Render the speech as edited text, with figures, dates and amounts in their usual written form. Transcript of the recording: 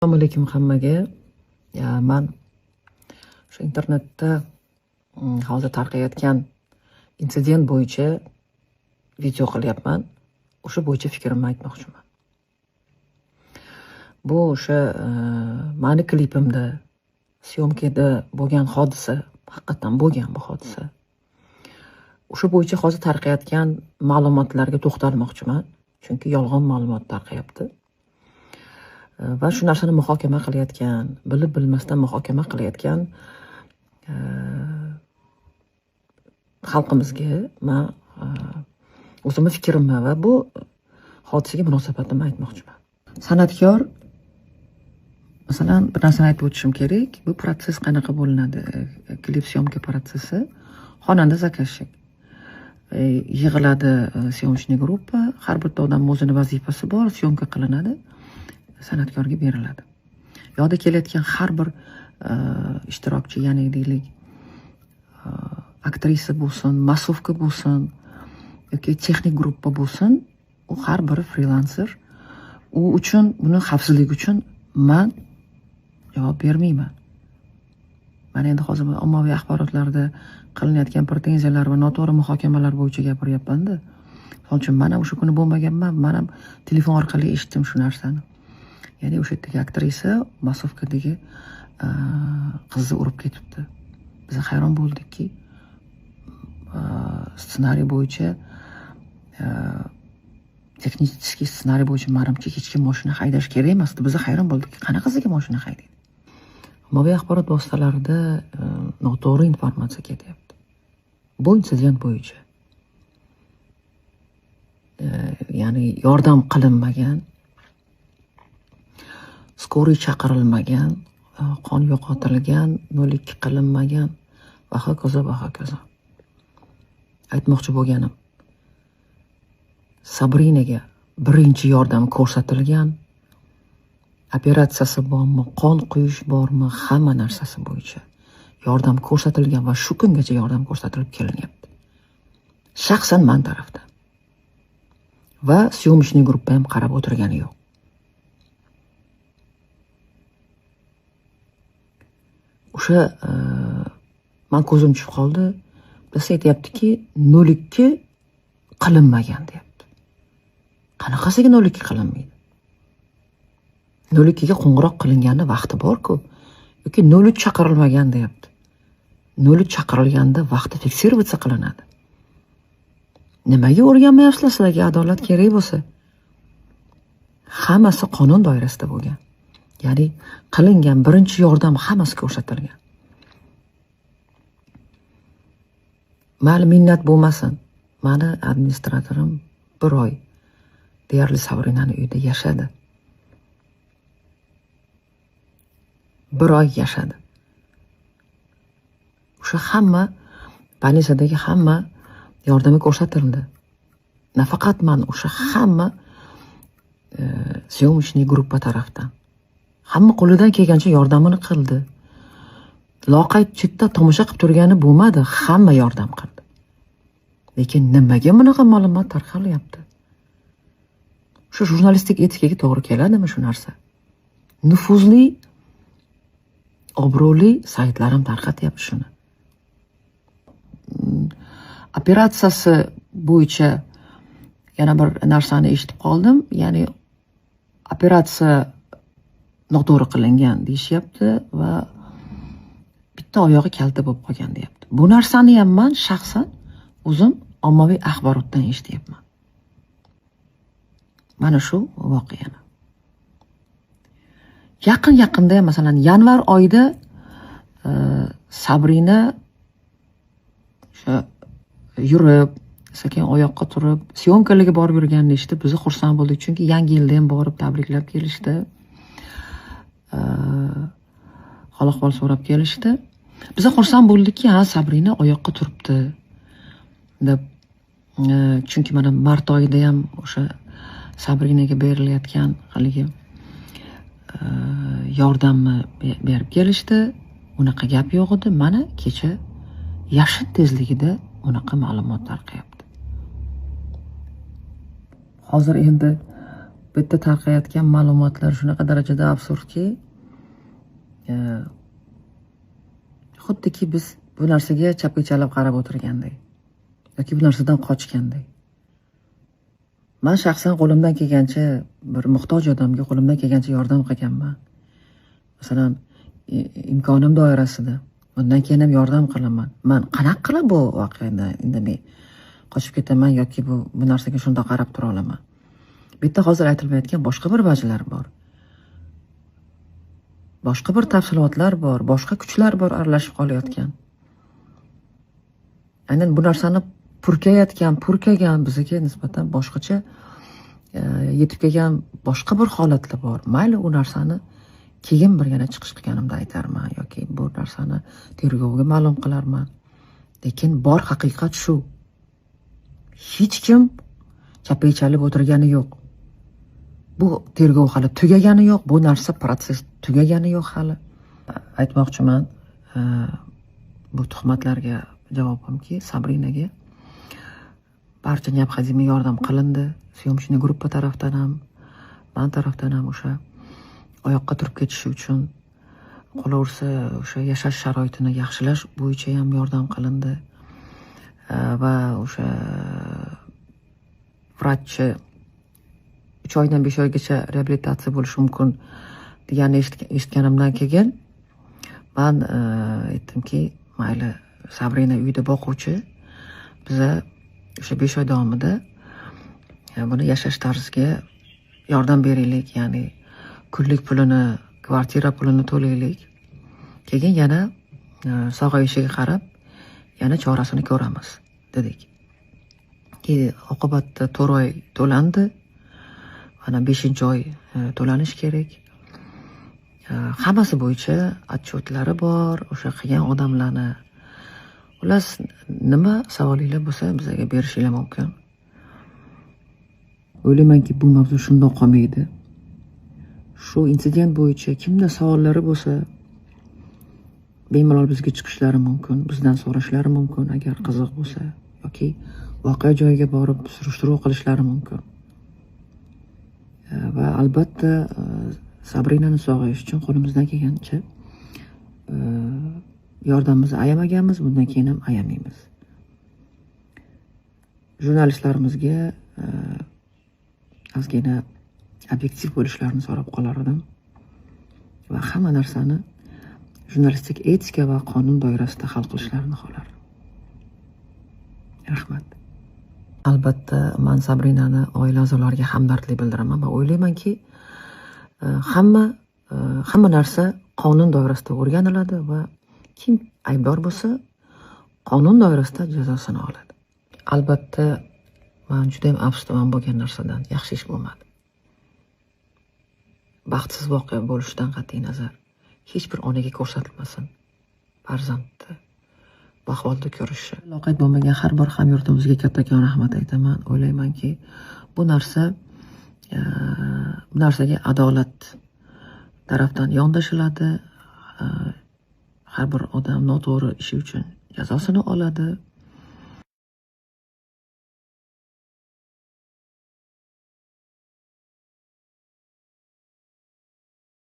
Assalomu alaykum hammaga. Man shu internetda hozir tarqayotgan insident bo'yicha video qilyapman. O'sha bo'yicha fikrimni aytmoqchiman. Bu o'sha mani klipimda syomkada bo'lgan hodisa, haqiqatdan bo'lgan bu hodisa. O'sha bo'yicha hozir tarqayotgan ma'lumotlarga to'xtalmoqchiman. Chunki yolg'on ma'lumot tarqayapti. Va shu narsani muhokama qilayotgan, bilib bilmasdan muhokama qilayotgan xalqimizga man o'zimni fikrimni va bu hodisaga munosabatimni aytmoqchiman. San'atkor, masalan, bir narsani aytib o'tishim kerak. Bu protsess qanaqa bo'linadi? Klip syomka protsessi. Xonanda заказчик. Yig'iladi съёмочный группа, har bitta odamning o'zini vazifasi bor, syomka qilinadi, san'atkorga beriladi. Bu yoqda kelayotgan har bir ishtirokchi, ya'ni deylik, aktrisa bo'lsin, массовка bo'lsin yoki texnik gruppa bo'lsin, u har biri frilanser. U uchun, buni xavfsizligi uchun man javob bermayman. Man endi hozir ommaviy axborotlarda qilinayotgan pretenziyalar va noto'g'ri muhokamalar bo'yicha gapiryapman-da. Misol uchun, man ham o'sha kuni bo'lmaganman, man ham telefon orqali eshitdim shu narsani. Ya'ni o'sha yerdagi aktrisa massovkadagi qizni urib ketibdi. Biz hayron bo'ldikki, ssenariy bo'yicha, texnik ssenariy bo'yicha manimcha hech kim mashina haydash kerak emasdi. Biz hayron bo'ldikki, qanaqasiga mashina haydaydi? Ommaviy axborot vositalarida noto'g'ri informatsiya ketyapti. Bu insident bo'yicha. Ya'ni yordam qilinmagan, скорый chaqirilmagan, qon yo'qotilgan, 02 qilinmagan va hokazo va hokazo. Aytmoqchi bo'lganim, Sabrinaga birinchi yordam ko'rsatilgan, operatsiyasi bormi, qon quyish bormi, hamma narsasi bo'yicha yordam ko'rsatilgan va shu kungacha yordam ko'rsatilib kelinyapti. Shaxsan man tarafdan. Va съёмочный gruppa ham qarab o'tirgani yo'q. O'sha man ko'zim tushib qoldi. Bittasi aytyaptiki, 02 qilinmagan deyapti. Qanaqasiga 02 qilinmaydi? 02 ga qo'ng'iroq qilingani vaqti bor-ku. Yoki 03 chaqirilmagan deyapti. 03 chaqirilganda vaqti fiksироваться qilinadi. Nimaga o'rganmayapsizlar, sizlarga adolat kerak bo'lsa? Hammasi qonun doirasida bo'lgan. Ya'ni qilingan birinchi yordam hammasi ko'rsatilgan. Mayli minnat bo'lmasin. Mani administratorim bir oy deyarli Sabrinani uyida yashadi. Bir oy yashadi. O'sha hamma больницадagi hamma yordami ko'rsatildi. Nafaqat man, o'sha hamma съёмочный gruppa tarafdan. Hamma qo'lidan kelgancha yordamini qildi. Loqayd chetda tomosha qilib turgani bo'lmadi, hamma yordam qildi. Lekin nimaga bunaqa ma'lumot tarqalyapti? Shu jurnalistik etikaga to'g'ri keladimi shu narsa? Nufuzli, obro'li saytlar ham tarqatyapti shuni. Operatsiyasi bo'yicha yana bir narsani eshitib qoldim. Ya'ni operatsiya noto'g'ri qilingan deyishyapti va bitta oyog'i kalta bo'lib qolgan deyapti. Bu narsani ham man shaxsan o'zim ommaviy axborotdan eshityapman. Mana shu voqeani. Yaqin-yaqinda ham, masalan, yanvar oyida Sabrina o'sha yurib, sekin oyoqqa turib, syomkalarga borib yurganini eshitib, biz xursand bo'ldik, chunki yangi yilda ham borib tabriklab kelishdi. Hol ahvol so'rab kelishdi. Biz xursand bo'ldikki, ha, Sabrina oyoqqa turibdi deb. Chunki mana mart oyida ham o'sha Sabrinaga berilayotgan haligi yordamni berib kelishdi. Unaqa gap yo'q edi. Mana kecha yashin tezligida unaqa ma'lumot tarqayapti. Hozir endi Bu yerda tarqayotgan ma'lumotlar shunaqa darajada absurdki, xuddiki biz bu narsaga chapga chalib qarab o'tirgandek yoki bu narsadan qochgandek. Man shaxsan qo'limdan kelgancha bir muhtoj odamga qo'limdan kelgancha yordam qilganman. Masalan, imkonim doirasida. Bundan keyin ham yordam qilaman. Man qanaqa qilib bu voqeadan indamay qochib ketaman yoki bu narsaga shundoq qarab tura olaman? Bu yerda hozir aytilmayotgan boshqa bir vajlar bor. Boshqa bir tafsilotlar bor, boshqa kuchlar bor aralashib qolayotgan. Aynan bu narsani purkayotgan, purkagan bizga nisbatan boshqacha yetib kelgan boshqa bir holatlar bor. Mayli, u narsani keyin bir yana chiqish qilganimda aytarman yoki bu narsani tergovga ma'lum qilarman. Lekin bor haqiqat shu. Hech kim chapak chalib o'tirgani yo'q. Bu tergov hali tugagani yo'q, bu narsa, protsess tugagani yo'q hali. Aytmoqchiman, bu tuhmatlarga javobimki, Sabrinaga barcha необходимый yordam qilindi. Съемочный группа tarafdan ham, man tarafdan ham o'sha oyoqqa turib ketishi uchun, qolaversa, o'sha yashash sharoitini yaxshilash bo'yicha ham yordam qilindi. Va o'sha vrachchi 3 oydan 5 oygacha reabilitatsiya bo'lishi mumkin deganini eshitganimdan keyin man aytdimki, mayli, Sabrina uyda boquvchi, biza o'sha 5 oy davomida buni yashash tarziga yordam beraylik, ya'ni kunlik pulini, kvartira pulini to'laylik. Keyin yana sog'ayishiga qarab yana chorasini ko'ramiz dedik. Keyin oqibatda 4 oy to'landi. Mana 5-oy to'lanishi kerak. Hammasi bo'yicha отчет lari bor, o'sha qilgan odamlarni. Xullas, nima savolinglar bo'lsa, bizga berishinglar mumkin. O'ylaymanki, bu mavzu shundoq qolmaydi. Shu insident bo'yicha kimda savollari bo'lsa, bemalol bizga chiqishlari mumkin, bizdan so'rashlari mumkin agar qiziq bo'lsa yoki voqea joyiga borib surishtiruv qilishlari mumkin. Va albatta, Sabrinani sog'ayishi uchun qo'limizdan kelgancha yordamimizni ayamaganmiz, bundan keyin ham ayamaymiz. Jurnalistlarimizga ozgina obyektiv bo'lishlarini so'rab qolar edim va hamma narsani jurnalistik etika va qonun doirasida hal qilishlarini xohlardim. Rahmat. Albatta, man Sabrinani oila a'zolariga hamdardlik bildiraman va o'ylaymanki, hamma narsa qonun doirasida o'rganiladi va kim aybdor bo'lsa, qonun doirasida jazosini oladi. Albatta, man judayam afsusdaman bo'lgan narsadan. Yaxshi ish bo'lmadi. Baxtsiz voqea bo'lishidan qat'iy nazar, hech bir onaga ko'rsatilmasin farzandni bu ahvolda ko'rishi. Loqayd bo'lmagan har bir hamyurtimizga kattakon rahmat aytaman. O'ylaymanki, bu narsaga adolat tarafdan yondashiladi. Har bir odam noto'g'ri ishi uchun jazosini oladi.